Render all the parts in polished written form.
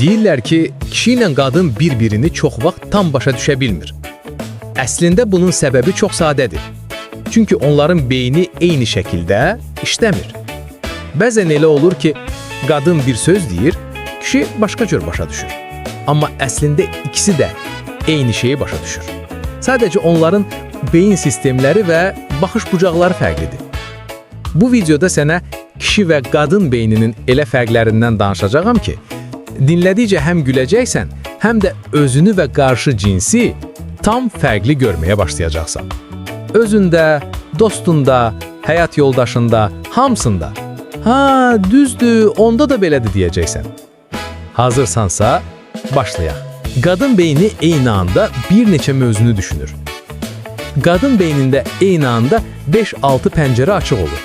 Deyirlər ki, kişi ilə qadın bir-birini çox vaxt tam başa düşə bilmir. Əslində bunun səbəbi çox sadədir. Çünki onların beyni eyni şəkildə işləmir. Bəzən elə olur ki, qadın bir söz deyir, kişi başqa cür başa düşür. Amma əslində ikisi də eyni şeyi başa düşür. Sadəcə onların beyin sistemləri və baxış bucaqları fərqlidir. Bu videoda sənə kişi və qadın beyninin elə fərqlərindən danışacağam ki, dinlədikcə həm güləcəksən, həm də özünü və qarşı cinsi tam fərqli görməyə başlayacaqsan. Özündə, dostunda, həyat yoldaşında, hamısında. Ha, düzdür, onda da belədir deyəcəksən. Hazırsansa, başlayaq. Qadın beyni eyni anda bir neçə mövzunu düşünür. Qadın beynində eyni anda 5-6 pəncərə açıq olur.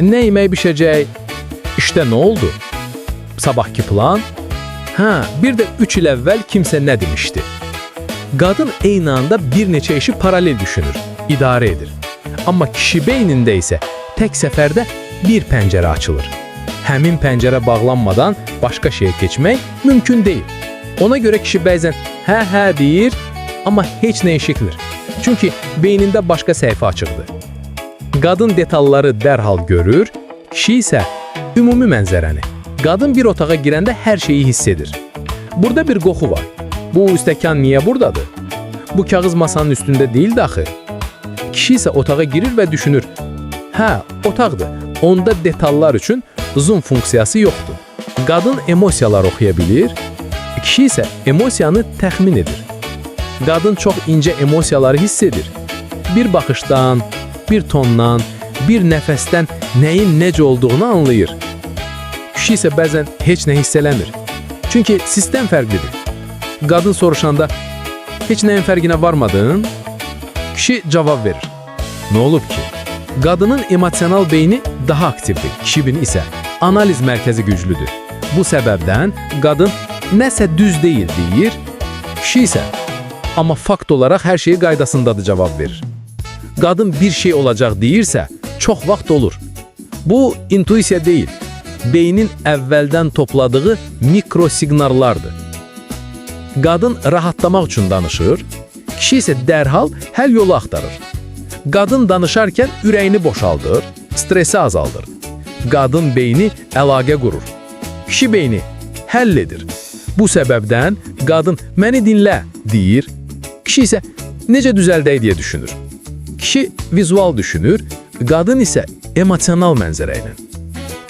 Nə yemək bişəcək? İşdə nə oldu? Sabahki plan? Hə, bir də 3 il əvvəl kimsə nə demişdi? Qadın eyni anda bir neçə işi paralel düşünür, idarə edir. Amma kişi beynində isə tək səfərdə bir pəncərə açılır. Həmin pəncərə bağlanmadan başqa şeyə keçmək mümkün deyil. Ona görə kişi bəzən hə hə deyir, amma heç nə eşitmir. Çünki beynində başqa səhifə açıqdır. Qadın detalları dərhal görür, kişi isə ümumi mənzərəni. Qadın bir otağa girəndə hər şeyi hiss edir. Burada bir qoxu var. Bu stəkan niyə burdadır? Bu kağız masanın üstündə deyildi axı. Kişi isə otağa girir və düşünür. Hə, otaqdır. Onda detallar üçün zoom funksiyası yoxdur. Qadın emosiyalar oxuya bilir, kişi isə emosiyanı təxmin edir. Qadın çox incə emosiyaları hiss edir. Bir baxışdan, bir tondan, bir nəfəsdən nəyin necə olduğunu anlayır. Kişi isə bəzən heç nə hiss eləmir. Çünki sistem fərqlidir. Qadın soruşanda heç nəyin fərqinə varmadın? Kişi cavab verir. Nə olub ki? Qadının emosional beyni daha aktivdir, kişinin isə analiz mərkəzi güclüdür. Bu səbəbdən qadın nəsə düz deyil deyir, kişi isə amma fakt olaraq hər şey qaydasındadır cavab verir. Qadın bir şey olacaq deyirsə, çox vaxt olur. Bu intuisiya deyil, beynin əvvəldən topladığı mikrosiqnallardır. Qadın rahatlamaq üçün danışır, kişi isə dərhal həll yolu axtarır. Qadın danışarkən ürəyini boşaldır, stresi azaldır. Qadın beyni əlaqə qurur. Kişi beyni həll edir. Bu səbəbdən qadın məni dinlə deyir, kişi isə necə düzəldək deyə düşünür. Kişi vizual düşünür, qadın isə emosional mənzərə ilə.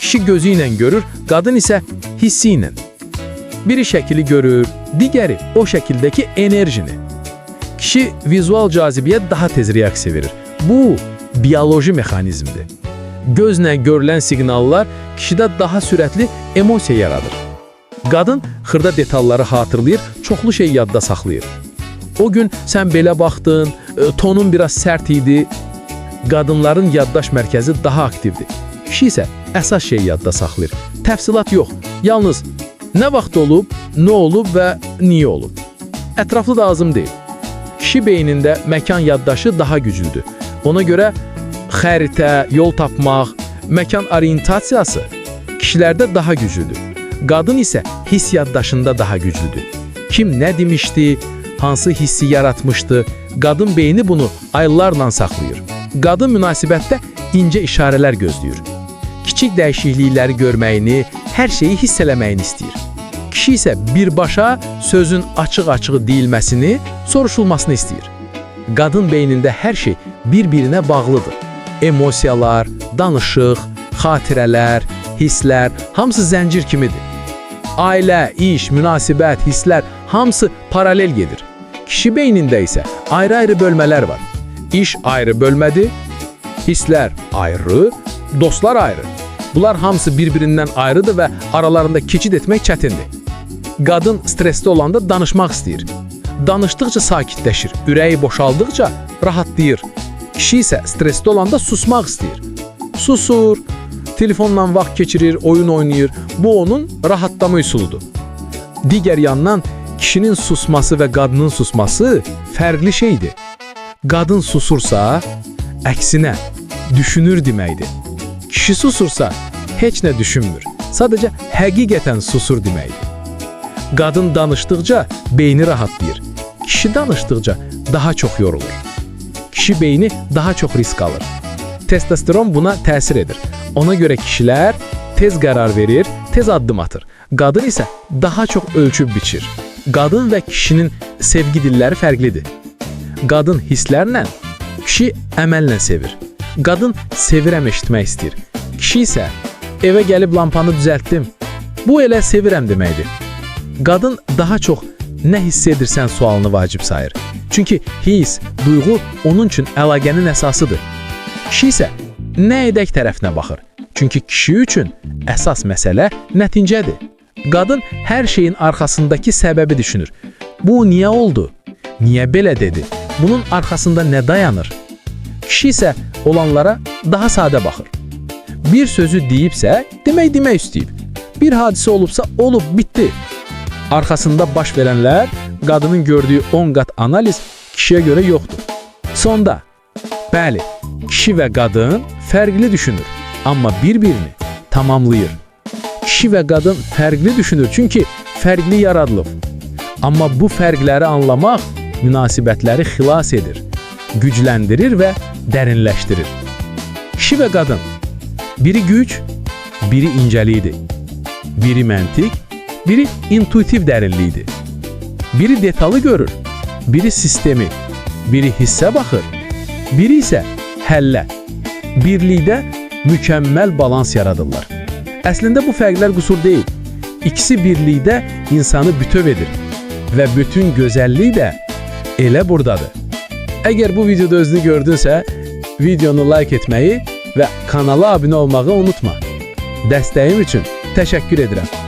Kişi gözü ilə görür, qadın isə hissi ilə. Biri şəkili görür, digəri o şəkildəki enerjini. Kişi vizual cazibəyə daha tez reaksiya verir. Bu bioloji mexanizmdir. Gözlə görülən siqnallar kişidə daha sürətli emosiya yaradır. Qadın xırda detalları xatırlayır, çoxlu şey yadda saxlayır. O gün sən belə baxdın, tonun biraz sərt idi. Qadınların yaddaş mərkəzi daha aktivdir. Kişi isə əsas şeyi yadda saxlayır. Təfsilat yox, yalnız nə vaxt olub, nə olub və niyə olub. Ətraflı lazım deyil. Kişi beynində məkan yaddaşı daha güclüdür. Ona görə xəritə, yol tapmaq, məkan orientasiyası kişilərdə daha güclüdür. Qadın isə hiss yaddaşında daha güclüdür. Kim nə demişdi, hansı hissi yaratmışdı, qadın beyni bunu aylarla saxlayır. Qadın münasibətdə incə işarələr gözləyir. Kiçik dəyişiklikləri görməyini, hər şeyi hiss eləməyini istəyir. Kişi isə birbaşa sözün açıq-açıq deyilməsini, soruşulmasını istəyir. Qadın beynində hər şey bir-birinə bağlıdır. Emosiyalar, danışıq, xatirələr, hisslər hamısı zəncir kimidir. Ailə, iş, münasibət, hisslər hamısı paralel gedir. Kişi beynində isə ayrı-ayrı bölmələr var. İş ayrı bölmədir, hisslər ayrı, dostlar ayrı. Bunlar hamısı bir-birindən ayrıdır və aralarında keçid etmək çətindir. Qadın stressli olanda danışmaq istəyir. Danışdıqca sakitləşir, ürəyi boşaldıqca rahatlayır. Kişi isə stressli olanda susmaq istəyir. Susur, telefonla vaxt keçirir, oyun oynayır. Bu onun rahatlama üsuludur. Digər yandan kişinin susması və qadının susması fərqli şeydir. Qadın susursa, əksinə düşünür deməkdir. Kişi susursa heç nə düşünmür. Sadəcə həqiqətən susur deməkdir. Qadın danışdıqca beyni rahatlayır. Kişi danışdıqca daha çox yorulur. Kişi beyni daha çox risk alır. Testosteron buna təsir edir. Ona görə kişilər tez qərar verir, tez addım atır. Qadın isə daha çox ölçüb biçir. Qadın və kişinin sevgi dilləri fərqlidir. Qadın hisslərlə, kişi əməllə sevir. Qadın sevirəm eşitmək istəyir. Kişi isə evə gəlib lampanı düzəltdim. Bu elə sevirəm deməkdir. Qadın daha çox nə hiss edirsən sualını vacib sayır. Çünki hiss, duyğu onun üçün əlaqənin əsasıdır. Kişi isə nə edək tərəfinə baxır. Çünki kişi üçün əsas məsələ nəticədir. Qadın hər şeyin arxasındakı səbəbi düşünür. Bu niyə oldu? Niyə belə dedi? Bunun arxasında nə dayanır? Kişi isə olanlara daha sadə baxır. Bir sözü deyibsə, demək demək istəyib. Bir hadisə olubsa, olub, bitdi. Arxasında baş verənlər qadının gördüyü 10 qat analiz kişiyə görə yoxdur. Sonda, bəli, kişi və qadın fərqli düşünür, amma bir-birini tamamlayır. Kişi və qadın fərqli düşünür çünki fərqli yaradılıb. Amma bu fərqləri anlamaq münasibətləri xilas edir, gücləndirir və dərinləşdirir. Kişi və qadın biri güc, biri incəlikdir. Biri məntiq, biri intuitiv dərinlikdir. Biri detalı görür, biri sistemi, biri hissə baxır, biri isə həllə. Birlikdə mükəmməl balans yaradırlar. Əslində bu fərqlər qüsur deyil. İkisi birlikdə insanı bütöv edir və bütün gözəllik də elə burdadır. Əgər bu videoda özünü gördünsə, videonu like etməyi və kanala abunə olmağı unutma. Dəstəyim üçün təşəkkür edirəm.